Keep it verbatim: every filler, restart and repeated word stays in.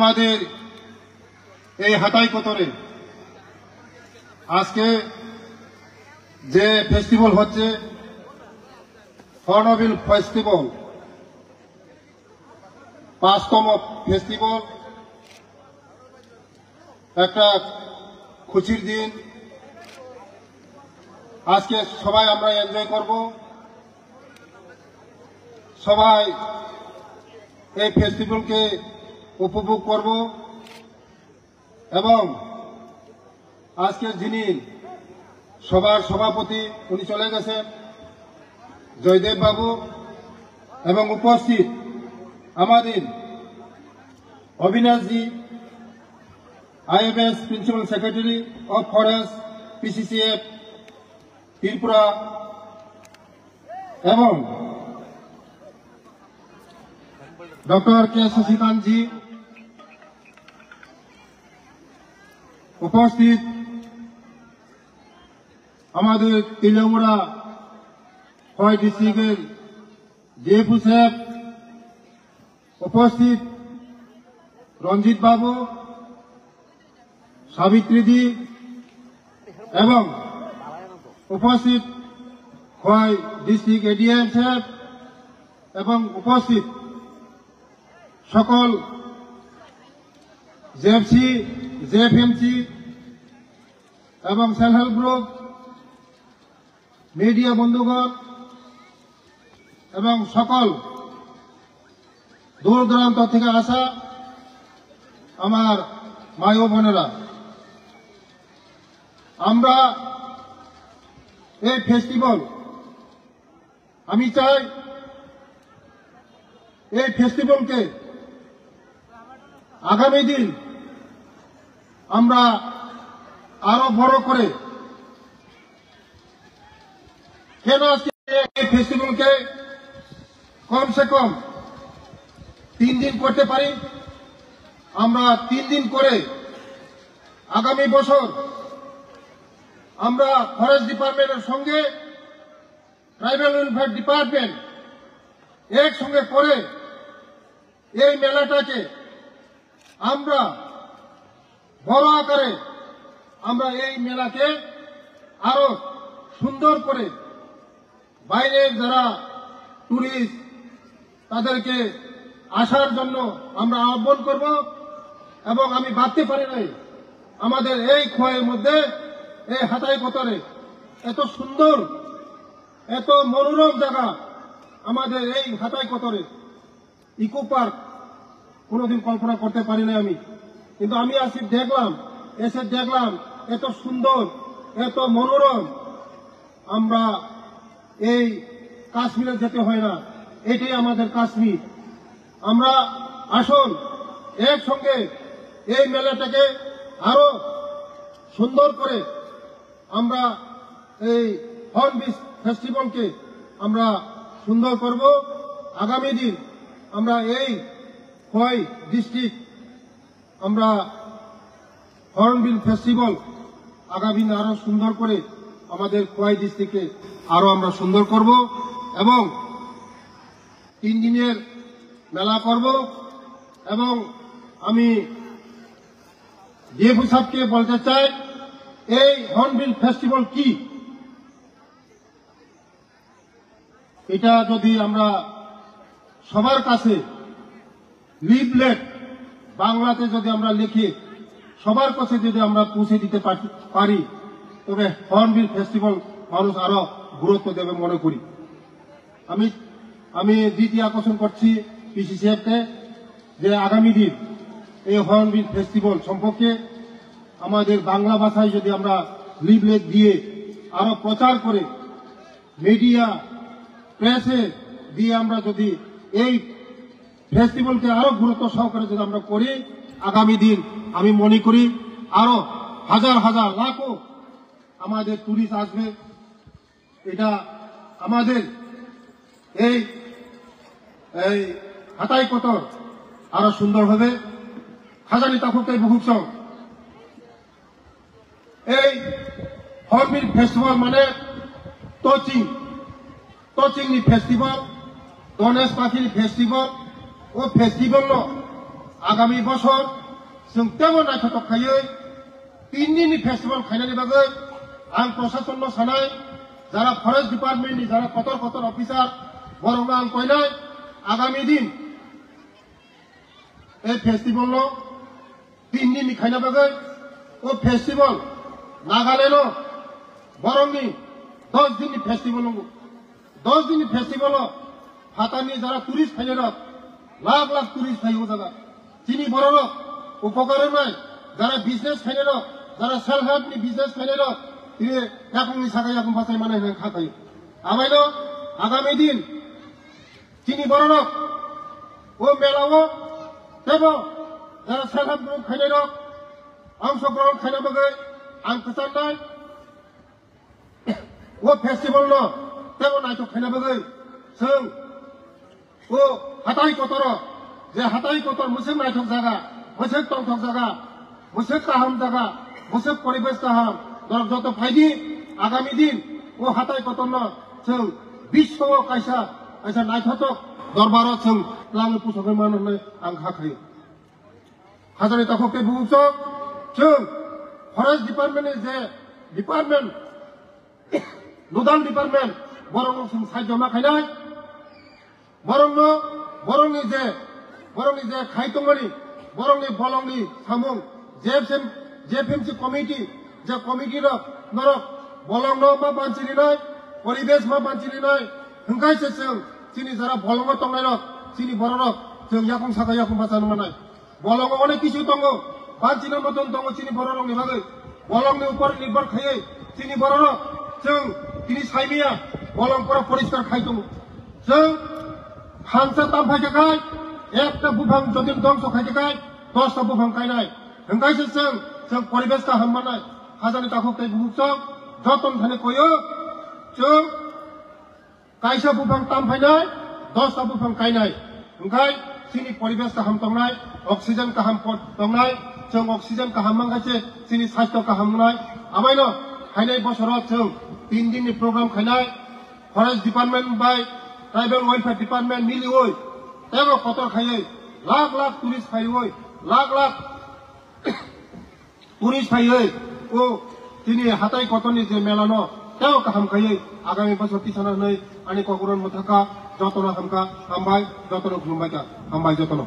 আমাদের এই হাতাই কোতরে আজকে যে ফেস্টিভ্যাল হচ্ছে, হর্নবিল ফেস্টিভ্যাল, পাঁচতম ফেস্টিভ্যাল, একটা খুশির দিন। আজকে সবাই আমরা এনজয় করব, সবাই এই ফেস্টিভ্যালকে উপভোগ করব। এবং আজকে যিনি সভার সভাপতি, উনি চলে গেছেন, জয়দেব বাবু, এবং উপস্থিত আমাদের Abinash ji, IFS principal secretary of forest, PCCF Tripura, এবং ডক্টর কে শশিকান্ত জি, উপস্থিত আমাদের তেলিয়ামুড়া খোয়াই ডিস্ট্রিক্টের জিএফও সাহেব, উপস্থিত রঞ্জিত বাবু, সাবিত্রী দি এবং উপস্থিত খোয়াই ডিস্ট্রিক্ট এডিএম সাহেব এবং উপস্থিত সকল জেএফসি, জেএফএমসি এবং সেলফ হেল্প গ্রুপ, মিডিয়া বন্ধুগণ এবং সকল দূর দূরান্ত থেকে আসা আমার মা ও বোনেরা, আমরা এই ফেস্টিভ্যাল, আমি চাই এই ফেস্টিভ্যালকে আগামী দিন আমরা আরো বড় করে, কেন আজকে এই ফেস্টিভ্যালকে কমসে কম তিন দিন করতে পারি, আমরা তিন দিন করে আগামী বছর আমরা ফরেস্ট ডিপার্টমেন্টের সঙ্গে ট্রাইবাল ওয়েলফেয়ার ডিপার্টমেন্ট একসঙ্গে করে এই মেলাটাকে আমরা বড় আকারে, আমরা এই মেলাকে আরো সুন্দর করে বাইরের যারা টুরিস্ট, তাদেরকে আসার জন্য আমরা আহ্বান করব। এবং আমি ভাবতে পারি নাই আমাদের এই খোয়াইয়ের মধ্যে, এই হাতাই কোতরে এত সুন্দর, এত মনোরম জায়গা, আমাদের এই হাতাই কোতরে ইকো পার্ক কোনোদিন কল্পনা করতে পারি না আমি। কিন্তু আমি আজকে দেখলাম, এসে দেখলাম এত সুন্দর, এত মনোরম। আমরা এই কাশ্মীরে যেতে হয় না, এটাই আমাদের কাশ্মীর। আমরা আসুন একসঙ্গে এই মেলাটাকে আরো সুন্দর করে আমরা এই হর্নবিল ফেস্টিভ্যালকে আমরা সুন্দর করব। আগামী দিন আমরা এই খোয়াই ডিস্ট্রিক্ট আমরা হর্নবিল ফেস্টিভ্যাল আগামী দিন আরো সুন্দর করে আমাদের খোয়াই ডিস্ট্রিক্টে আরো আমরা সুন্দর করব এবং তিন দিনের মেলা করব। এবং আমি ডিএফও সাহেবকে বলতে চাই, এই হর্নবিল ফেস্টিভ্যাল কি, এটা যদি আমরা সবার কাছে লিফলেট বাংলাতে যদি আমরা লিখে সবার কাছে যদি আমরা পৌঁছে দিতে পার-, পারি, তবে হর্নবিল ফেস্টিভ্যাল মানুষ আরো গুরুত্ব দেবে মনে করি। আমি, আমি দৃষ্টি আকর্ষণ করছি পিসিসিএফ কে যে আগামী দিন এই হর্নবিল ফেস্টিভ্যাল সম্পর্কে আমাদের বাংলা ভাষায় যদি আমরা লিফলেট দিয়ে আরো প্রচার করে মিডিয়া, প্রেসে দিয়ে আমরা যদি এই ফেস্টিভ্যালকে আরো গুরুত্ব সহকারে যদি আমরা করি, আগামী দিন আমি মনে করি আরো হাজার হাজার লাখো আমাদের টুরিস্ট আসবে। এটা আমাদের এই, এই হাতাই কোতর আরো সুন্দর হবে। খাজানি তাখুক তাই বুকুক সং। এই হর্নবিল ফেস্টিভ্যাল মানে তচিং, তচিংনি ফেস্টিভ্যাল, ধনেশ পাখির ফেস্টিভ্যাল। ও festival Agami bosor chwng tebo naithotok khaiwi tin din ni festival khainani bagwi ang proshasonno sanai, jara forest department ni jara kotor kotor officer borokno ang koinai, agami din ei festival no tin din ni khaina bagwi. O festival Nagaland o borokni dos din ni festival wngo. Dos din ni festival o phatarni jara tourist phainai rok, lakh lakh tourist phai o jaga. Chini bororok upokar wngnai, jara business khainai rok, jara self help ni business khainai rok, tini yakungni saka yakung bachai manai hwnwi kha khaio. Abaino agami din chini bororok o mela o tebo jara self help group khainai rok angshogron khaina bagwi ang kwcharnai. O festival no tebo naithok khaina bagwi chwng o hatai kotoro, je hatai kotor mwswk naithok jaga, mwswk tongthok jaga, mwswk kaham jaga, mwswk poribesh kaham, norok joto phaidi. Agami din o hatai kotorno chwng biswo kaisa, kaisa naithotok dorbaro chwng langwi pusogwi mano hwnwi ang kha khaio. Hajani takhuk tei bubuksong, chwng forest department ni je department, nodal department, borokno chwng sahajyo ma khainai. Borokno, borokni je, borokni je khai tongmani, borokni bolongni samung, J F M, J F M C committee, je committee rok norok bolongno ma banchirinai, poribesh ma banchirinai, hwnkhe se chwng chini jara bolongo tongnairok, chini bororok chwng yakung saka yakung bachano manai. Bolongo onek kisu tongo, banchina motom tongo chini bororokni bagwi. Bolongni upor nirbhor khaiwi chini bororok chwng tini saimaya bolong pura poriskar khai tongo. Chwng phansa tam phai kha khai, ekta buphang jodi dongso khai kha khai, dosta buphang kainai. Hwnkhe se chwng, chwng poribesh kaham manai. Hajani takhuk tei bubuksong joton thani koyo chwng kaisa buphang tam phainai, dosta buphang kainai. Hwnkhe chini poribesh kaham tongnai, oxygen kaham po-, tongnai, chwng oxygen kaham mankha se chini sastho kaham wngnai. Abaino phainai bosoro chwng tin din ni program khainai, forest department bai tribal welfare department miliwi tebo kotor khaiwi lakh lakh tourist phaiwi lakh lakh tourist phaiwi o tini hatai kotorni je mela no tebo kaham khaiwi agami bosor tisana hwnwi ani kokrok mwthakha. Jotono hamkha, hambai, jotono khulumbai kha, hambai jotono.